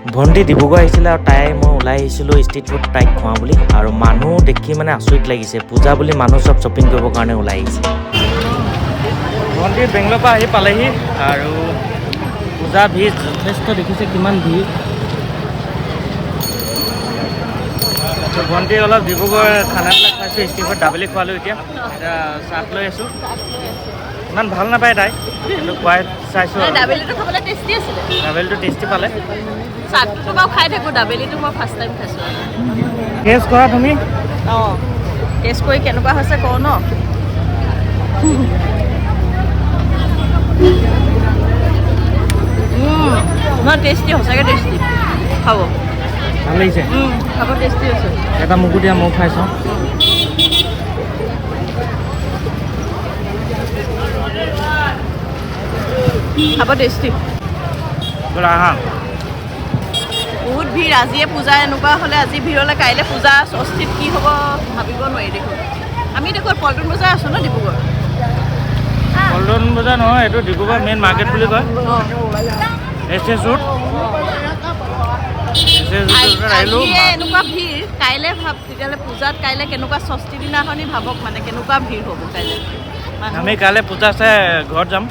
ভণ্টি ডিব্ৰুগড় আহিছিলে আৰু তাই মই ওলাই আহিছিলোঁ ষ্ট্ৰীট ফুড তাইক খুৱাওঁ বুলি। আৰু মানুহ দেখি মানে আচৰিত লাগিছে, পূজা বুলি মানুহ চব শ্বপিং কৰিবৰ কাৰণে ওলাই আহিছে। ভণ্টি বেংগলৰ পৰা আহি পালেহি আৰু পূজা ভিৰ যথেষ্ট দেখিছে, কিমান ভিৰ। তো ভণ্টি অলপ ডিব্ৰুগড় খানাবিলাক খাইছোঁ, ষ্ট্ৰীট ফুড দাবেলি খোৱালোঁ, এতিয়া এতিয়া চাট লৈ আছোঁ। ইমান ভাল নাপায় তাই, কিন্তু খুৱাই চাইছোঁ আৰু। দাবেলিটো খাবলৈ টেষ্টি আছিলে। দাবেলিটো টেষ্টি পালে। চাটটো বাৰু খাই থাকোঁ, দাবেলিটো মই ফাৰ্ষ্ট টাইম খাইছোঁ। টেষ্ট কৰা তুমি। অঁ, টেষ্ট কৰি কেনেকুৱা হৈছে কওঁ ন। নহয়, টেষ্টি, সঁচাকৈ টেষ্টি। খাব ভাল লাগিছে। খাব টেষ্টি হৈছে। এটা মোকো দিয়া, ময়ো খাই চাওঁ। খাব টেষ্টি। ব'লা আহা। বহুত ভিৰ আজিয়ে পূজা, এনেকুৱা হ'লে আজি ভিৰ হ'লে কাইলৈ পূজা ষষ্ঠীত কি হ'ব ভাবিব নোৱাৰি দেখোন। আমি দেখোন পল্টন বজাৰ আছোঁ ন ডিব্ৰুগড়। পল্টন বজাৰ নহয়, এইটো ডিব্ৰুগড় মেইন মাৰ্কেট বুলি কয়। S S road. S S ৰোডত আহিলোঁ। আজিয়ে এনেকুৱা ভিৰ, কাইলৈ ভাব তেতিয়াহ'লে পূজাত কাইলৈ কেনেকুৱা, ষষ্ঠী দিনাখনি ভাবক মানে কেনেকুৱা ভিৰ হ'ব কাইলৈ। আমি কাইলৈ পূজা চাই ঘৰত যাম।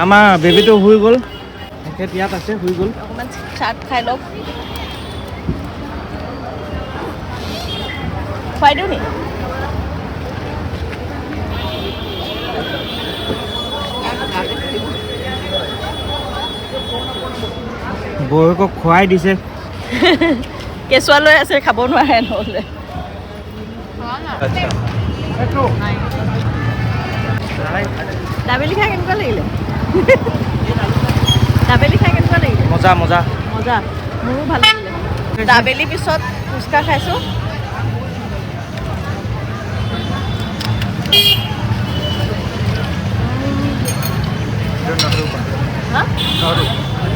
আমাৰ বেবীটো শুই গ'ল, তেখেত ইয়াত আছে, শুই গ'ল। অকণমান চাট খাই লওক। খুৱাই দিওঁ নি? বৌৱেকক খুৱাই দিছে। কেঁচুৱা লৈ আছে, খাব নোৱাৰে নহ'লে। দাবেলি খাই কেনেকুৱা লাগিলে? দাবেলি খাই কেনেকুৱা লাগিলে? মজা মজা। মজা, মোৰো ভাল লাগিলে। দাবেলি পিছত ফুচকা খাইছোঁ।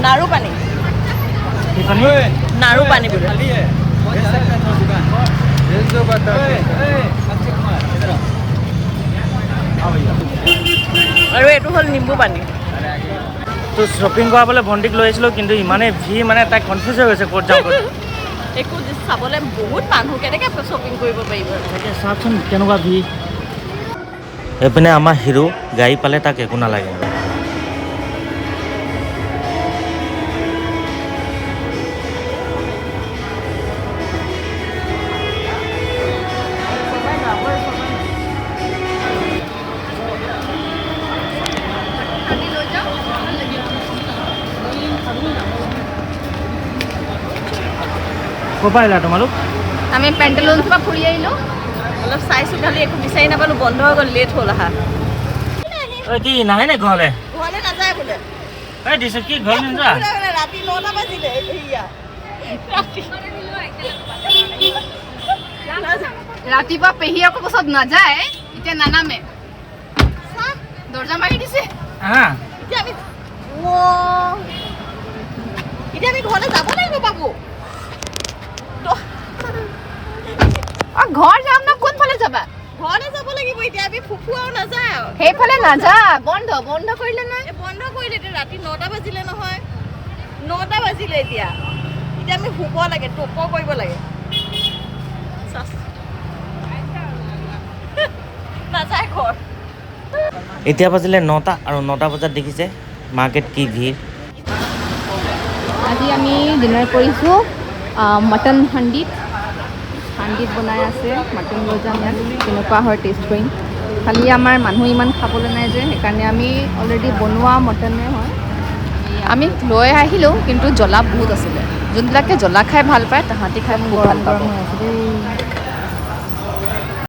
নাৰু পানী। নাৰু পানী বোলে। আৰু এইটো হ'ল নিম্বু পানী। তো শ্বপিং কৰাবলৈ ভণ্টিক লৈ আহিছিলোঁ, কিন্তু ইমানেই ভিৰ মানে তাই কনফিউজ হৈ গৈছে ক'ত যাওঁ ক'ত। একো চাবলৈ বহুত মানুহ, কেনেকৈ শ্বপিং কৰিব পাৰিব? তাকে চাওকচোন কেনেকুৱা ভিৰ। এইপিনে আমাৰ হিৰো গাড়ী পালে তাক একো নালাগে। ক'ৰ পৰা আহিলা তোমালোক? আমি পেণ্টেলুনছৰ পৰা ফুৰি আহিলোঁ। অলপ চাইছোঁ, খালি একো বিচাৰি নাপালোঁ, বন্ধ হৈ গ'ল, লেট হ'ল আহা। ঐ কি নাহে নে ঘৰলৈ? ঘৰলৈ নাযায় বোলে। এই দিছে কি ঘৰলৈ নোযোৱা? ৰাতি 9টা বাজিলে এয়া। ৰাতিপুৱা পেহীয়েকৰ পাছত নাযায়, এতিয়া নানামে, দৰ্জা মাৰি দিছে। এতিয়া আমি ঘৰলৈ যাব লাগিব বাবু। ঘৰ যাম ন? কোনফালে যাবা? ঘৰলৈ যাব লাগিব এতিয়া, আমি ফুফু আৰু নাযাওঁ। সেইফালে নাযা, বন্ধ বন্ধ কৰিলে নহয়। বন্ধ কৰিলে এতিয়া ৰাতি 9টা বাজিলে নহয়, 9টা বাজিলে এতিয়া। এতিয়া আমি শুব লাগে, টোপ কৰিব লাগে। নাযায় ঘৰ। এতিয়া বাজিলে 9টা আৰু 9টা বজাত দেখিছে মাৰ্কেট কি ভিৰ। আজি আমি ডিনাৰ কৰিছোঁ মটন হাণ্ডিত। হাণ্ডিত বনাই আছে মটন, লৈ যাম ইয়াত কেনেকুৱা হয় টেষ্ট কৰিম। খালি আমাৰ মানুহ ইমান খাবলৈ নাই যে, সেইকাৰণে আমি অলৰেডি বনোৱা মটনে হয় আমি লৈ আহিলোঁ। কিন্তু জ্বলা বহুত আছিলে, যোনবিলাকে জ্বলা খাই ভাল পায় তাহাঁতি খাই খুব ভাল পাব।